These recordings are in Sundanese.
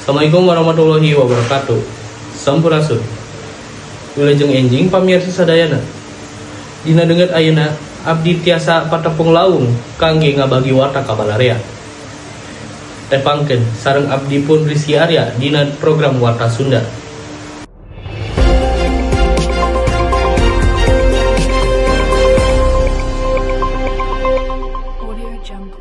Assalamualaikum warahmatullahi wabarakatuh. Sampurasun. Wilujeng enjing pamirsa sadayana. Dina deungeut ayeuna abdi tiasa patepung laung kangge ngabagi warta ka balarea. Tepangkeun sareng abdi pun Rizky Arya dina program Warta Sunda. Audio Jungle.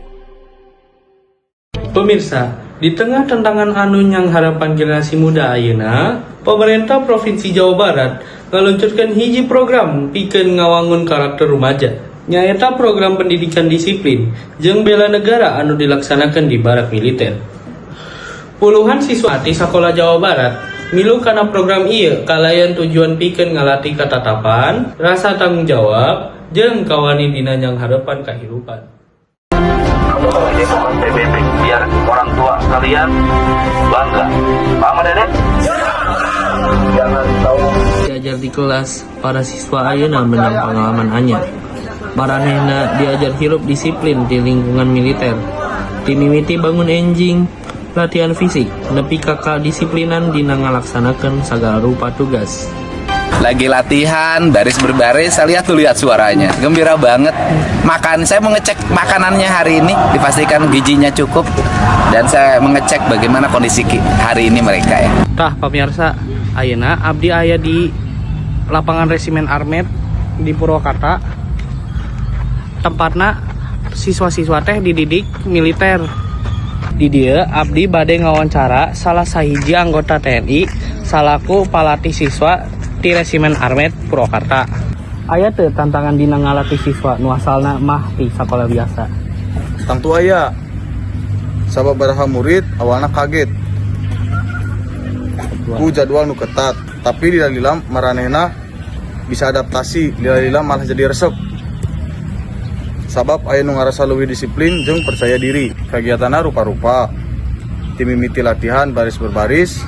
Pemirsa, di tengah tantangan anu nyanghareupan generasi muda ayeuna, pemerintah Provinsi Jawa Barat ngaluncurkeun hiji program pikeun ngawangun karakter rumaja. Nyaeta program pendidikan disiplin jeung bela negara anu dilaksanakan di barak militer. Puluhan siswa di Sekolah Jawa Barat milu kana program ieu kalayan tujuan pikeun ngalatih katatapan, rasa tanggung jawab, jeung kawani dina nyanghareupan kahirupan. Ini bukan PBB, biar orang tua kalian bangga. Paham, Dedek? Jangan tahu. Diajar di kelas, para siswa ayeuna menang pengalaman anyar. Maranehna diajar hirup disiplin di lingkungan militer. Timimiti bangun enjing, latihan fisik, nepi ka kadisiplinan dina ngalaksanakeun sagala rupa tugas. Lagi latihan baris berbaris, saya lihat tuh, lihat suaranya gembira banget. Makan, saya mengecek makanannya hari ini, dipastikan gizinya cukup, dan saya mengecek bagaimana kondisi hari ini mereka ya. Tah pamirsa, ayeuna abdi aya di lapangan Resimen Armet di Purwakarta. Tempatna siswa-siswa teh dididik militer. Di dieu abdi bade ngawancara salah sahiji anggota TNI salaku palatih siswa di Resimen Armet Purwakarta. Aya teu tantangan dina ngalatih siswa nu asalna mah di sakola biasa? Tangtu aya. Sababaraha murid awalna kaget ku jadwal nu ketat, tapi lila-lila maranehna bisa adaptasi, lila-lila malah jadi resep. Sabab aya nu ngarasa leuwih disiplin jeung percaya diri. Kegiatanna rupa-rupa. Ti mimiti latihan baris berbaris,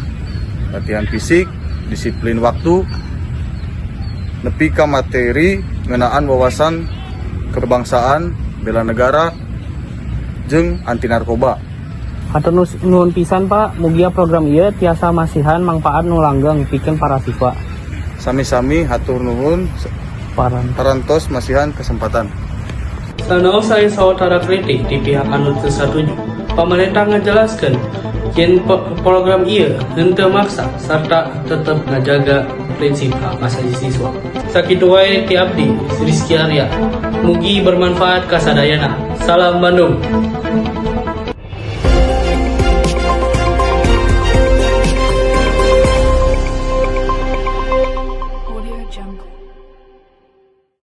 latihan fisik, disiplin waktu, nepi ka materi ngeunaan wawasan kebangsaan, bela negara, jeung anti narkoba. Hatur nuhun pisan, Pak, mugia program ieu tiasa masihan mangpaat nu langgeng pikeun para siswa. Sami-sami, hatur nuhun Paran. Parantos masihan kesempatan. Sanaos aya sawatara kritik di pihak anu teu satuju. Pemerintah ngajelaskeun yen program ieu henteu maksa serta tetep ngajaga prinsip hak asasi siswa. Sakitu wae ti abdi, Rizky Arya. Mugi bermanfaat kasadayana. Salam Bandung.